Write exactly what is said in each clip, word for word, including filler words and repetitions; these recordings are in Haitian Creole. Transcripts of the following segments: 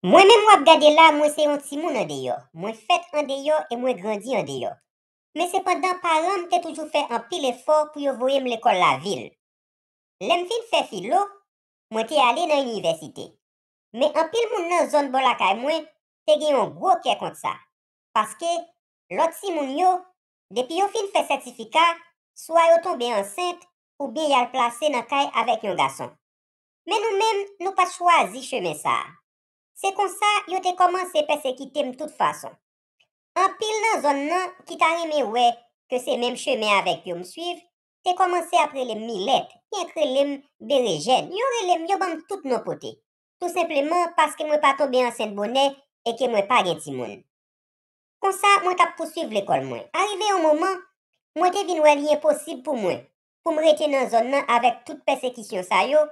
Mwen menm w ap gade la, mwen se yon timoun andeyò. Mwen fèt andeyò e mwen grandi andeyò. Men sepandan, paran m te toujou fè anpil efò pou yo voye m lekòl lavil. Lè m fin fè filo, mwen te ale nan inivèsite. Men anpil moun nan zòn bò lakay mwen te gen yon gwo kè kont sa. Paske lòt timoun yo, depi yo fin fè sètifika, swa yo tonbe ansent, oubyen y al plase nan kay avèk yon gason. Men nou menm, nou pa t chwazi chemen sa a. Se konsa, yo te kòmanse pèsekite m tout fason. Anpil nan zòn nan ki ta renmen wè ke se menm chemen avèk yo m swiv, te kòmanse ap rele m Milèt, yenk rele m Berejèn, yo rele m, yo ban m tout non pote. Tou senpleman paske mwen pa tonbe ansent bonè e ke mwen pa gen timoun. Konsa, mwen t ap pouswiv lekòl mwen. Arive yon moman, mwen te vin wè li enposib pou mwen, pou m rete nan zòn nan avèk tout pèsekisyon sa yo.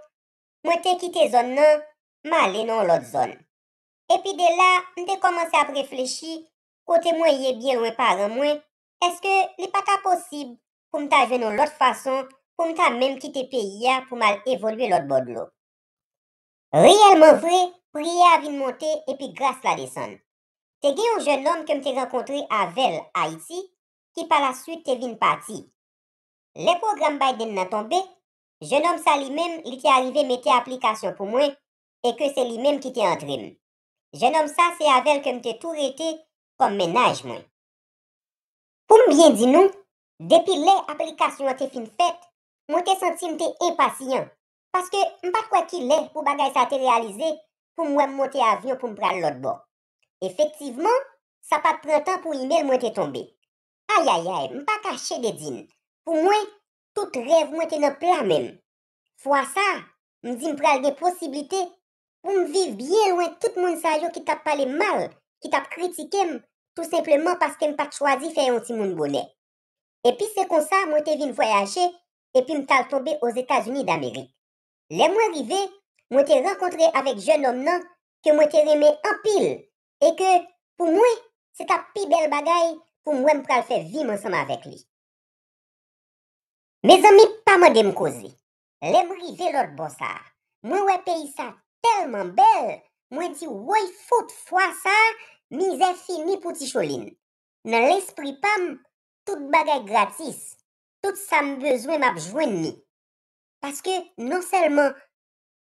Mwen te kite zòn nan, m ale nan yon lòt zòn. Epi de la, m te kòmanse ap reflechi, kote mwen ye byen lwen paran mwen, èske li pa ta posib pou m ta jwenn yon lòt fason pou m ta menm kite peyi a pou m al evolye lòt bò dlo? Reyèlman vre, priyè a vin monte epi gras la desann. Te gen yon jèn nonm ke m te rankontre avè l Ayiti, ki pa la swit te vin pati. Lè pwogram Biden nan tonbe, jèn nonm sa li menm, li te arive mete aplikasyon pou mwen e ke se li menm ki te antre m. Jèn nonm sa se avè l ke m te tou rete kòm mennaj mwen. Pou m byen di nou, depi lè aplikasyon an te fin fèt, mwen te santi m te enpasyan, paske m pa t kwè ki lè pou bagay sa te reyalize pou m wè m monte avyon pou m pral lòt bò. Efektivman, sa pa t pran tan pou imèl mwen te tonbe. Ayayay, m pa kache de di n, pou mwen, tout rèv mwen te nan pla men m. Fwa sa a, m di m pral gen posiblite pou m viv byen lwen tout moun sa yo ki t ap pale m mal, ki t ap kritike m, tou senpleman paske m pa t chwazi fè yon timoun bonè. Epi se konsa mwen te vin vwayaje, epi m t al tonbe Ozetazini Damerik. Lè mwen rive, mwen te rankontre avèk jèn nonm nan ke mwen te renmen anpil, e ke, pou mwen, se t ap pi bèl bagay pou m wè m pral fè vi m ansanm avèk li. Mezanmi, pa mande m koze. Lè m rive lòt bò sa a, mwen wè peyi sa tèlman bèl, mwen di, woy fout, fwa sa a, mizè fini pou Ti Cholin. Nan lespri pa m, tout bagay gratis. Tout sa m bezwen, m ap jwenn li. Paske non sèlman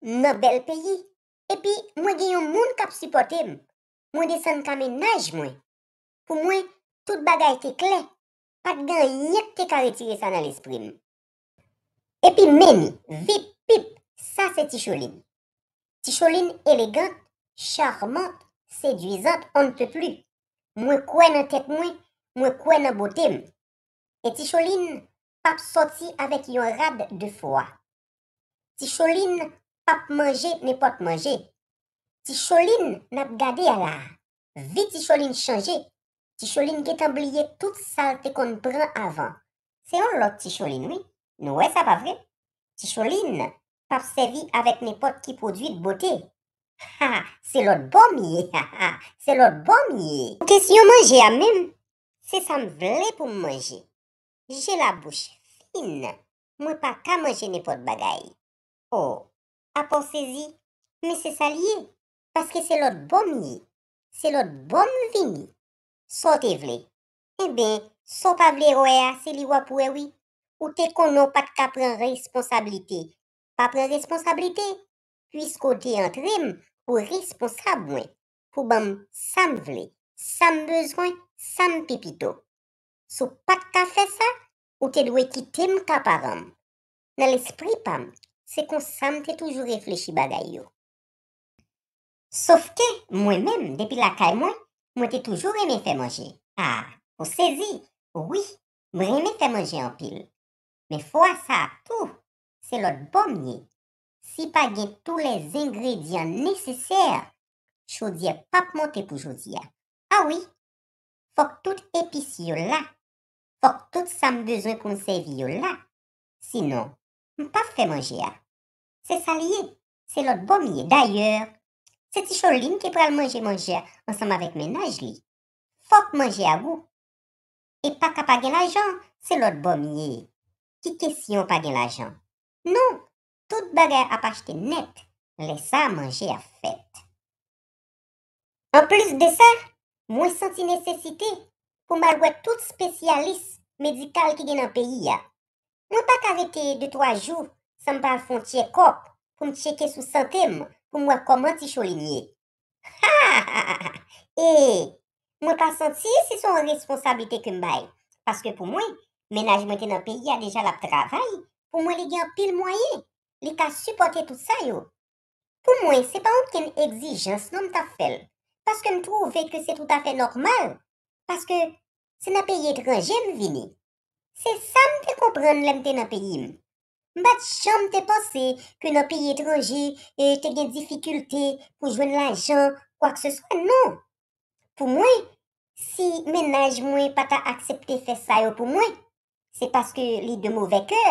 m nan bèl peyi, epi mwen gen yon moun k ap sipòte m. Mwen desann ka mennaj mwen. Pou mwen, tout bagay te klè. Pa t gen anyen k te ka retire sa nan lespri m. Epi men ni, vip pip, sa se Ti Cholin. Ti Cholin elegant, charmant, séduisante, on ne peut plus. Mwen kwè nan tèt mwen, mwen kwè nan bote m. E Ti Cholin p ap sòti avèk yon rad de fwa. Ti Cholin p ap manje nenpòt manje. Ti Cholin n ap gade a la a. Vi Ti Cholin chanje. Ti Cholin gentan bliye tout sa l te konn pran avan. Se yon lòt Ti Cholin, wi. Nou wè sa, pa vre? Ti Cholin p ap sèvi avèk nenpòt ki pwodui de bote. Ha! Se lòt bò m ye, ha, ha! Se lòt bò m ye. Pou kesyon manje a menm, se sa m vle pou m manje. Je labouch fin, mwen pa ka manje nenpòt bagay. O, apa w sezi, men se sa l ye, paske se lòt bò m ye, se lòt bò m vini. Sa w te vle? Enben, sa w pa vle wè a, se li w ap wè wi. Ou te konnen w pa t ka pran responsablite. Pa pran responsablite, piske w te antre m, ou responsab mwen, pou ban m sa m vle, sa m bezwen, sa m pi pito. Si w pa t ka fè sa, ou te dwe kite m ka paran m. Nan lespri pa m, se konsa m te toujou reflechi bagay yo. Sofke, mwen menm, depi lakay mwen, mwen te toujou renmen fè manje. A, ou sezi! Wi, m renmen fè manje anpil. Men fwa sa a tou, se lòt bò m ye. Si pa gen tou lèzengredyan nesesè, chodyè p ap monte pou jodi a. A wi! Fòk tout epis yo la. Fòk tout sa m bezwen pou m sèvi yo la. Sinon, m p ap fè manje a. Se sa l ye. Se lòt bò m ye. Dayè, se Ti Cholin ki pral manje manje a ansanm avèk mennaj li. Fòk manje a gou. E pa ka pa gen lajan, se lòt bò m ye. Ki kesyon pa gen lajan? Non, tout bagay ap achte nèt. Lè sa a, manje a fèt. Anplis de sa, mwen santi nesesite pou m al wè tout espesyalis medikal ki gen nan peyi a. Mwen pa ka rete de twa jou san m pa al fè yon tchekòp pou m tcheke sou sante m, pou m wè kòman ti Cholin ye. E mwen pa santi si se yon responsablite ke m bay. Paske pou mwen, mennaj mwen te nan peyi a deja, l ap travay. Pou mwen, li gen anpil mwayen. Li ka sipòte tout sa yo. Pou mwen, se pa okenn egzijans non m t ap fè l. Paske m twouve ke se toutafè nòmal. Paske se nan peyi etranje m vini. Se sa m te konprann lè m te nan peyi m. M pa t janm te panse ke nan peyi etranje, e, te gen difikilte pou jwenn lajan, kwakseswa, non. Pou mwen, si mennaj mwen pa ta aksepte fè sa yo pou mwen, se paske li de movè kè.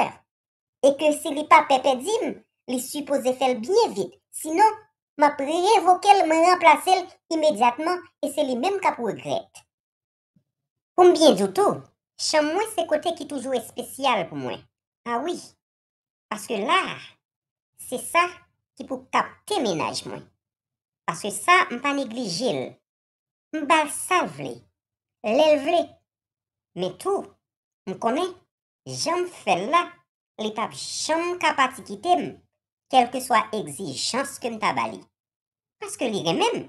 E ke si li pa pè pèdi m, li sipoze fè l byen vit. Sinon, m ap revoke l, m ranplase l imedyatman, e se li menm k ap regrèt. Pou m byen di w tou, chanm mwen se kote ki toujou espesyal pou mwen. A wi, paske la, se sa ki pou kapte mennaj mwen. Paske sa, m pa neglije l. M ba l sa l vle, lè l vle. Men tou, m konnen, jan m fè l la, li p ap janm ka pati kite m, kèlkeswa egzijans ke m ta ba li. Paske li renmen m.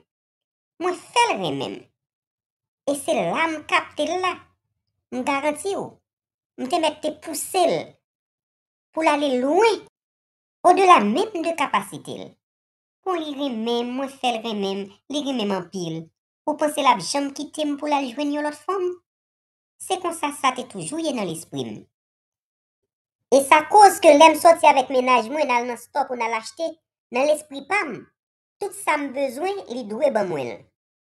Mwen fè l renmen m. E se la m kapte l la. M garanti w, m te mèt te pouse l pou l ale lwen, odela menm de kapasite l. Bon, li renmen m, mwen fè l renmen m, li renmen m anpil. Ou panse l ap janm kite m pou l al jwenn yon lòt fanm? Se konsa sa te toujou ye nan lespri m. E sa koz ke lè m sòti avèk mennaj mwen, n al nan stò pou n al achte, nan lespri pa m, tout sa m bezwen, li dwe ban mwen l.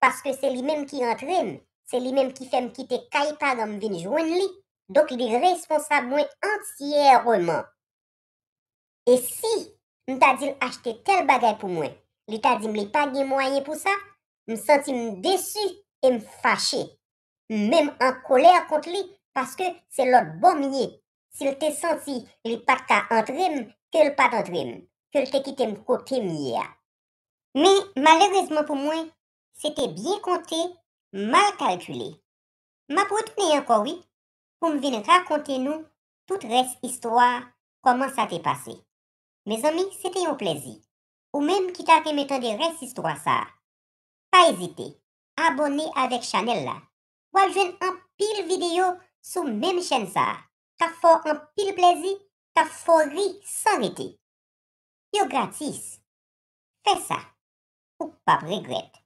Paske se li menm ki rantre m, se li menm ki fè m kite kay paran m vin jwenn li, donk li responsab mwen antyèman. E si m ta di l achte tèl bagay pou mwen, li ta di m li pa gen mwayen pou sa, m santi m desi e m fache. M menm an kolè kont li paske se lòt bò m ye. Si l te santi li pa t ka antre m, ke l pa t antre m, ke l te kite m kote m ye a. Men, malerezman pou mwen, se te byen konte, mal kalkile. M ap retounen ankò, wi, pou m vin rakonte nou tout rès istwa, kòman sa te pase. Mezanmi, se te yon plèzi. Ou menm ki ta renmen tande rès istwa sa a, pa ezite, abòne avèk chanèl la. W ap jwenn anpil videyo sou menm chèn sa a, k ap fè w anpil plèzi, k ap fè w ri san rete. Yo gratis. Fè sa, ou p ap regrèt.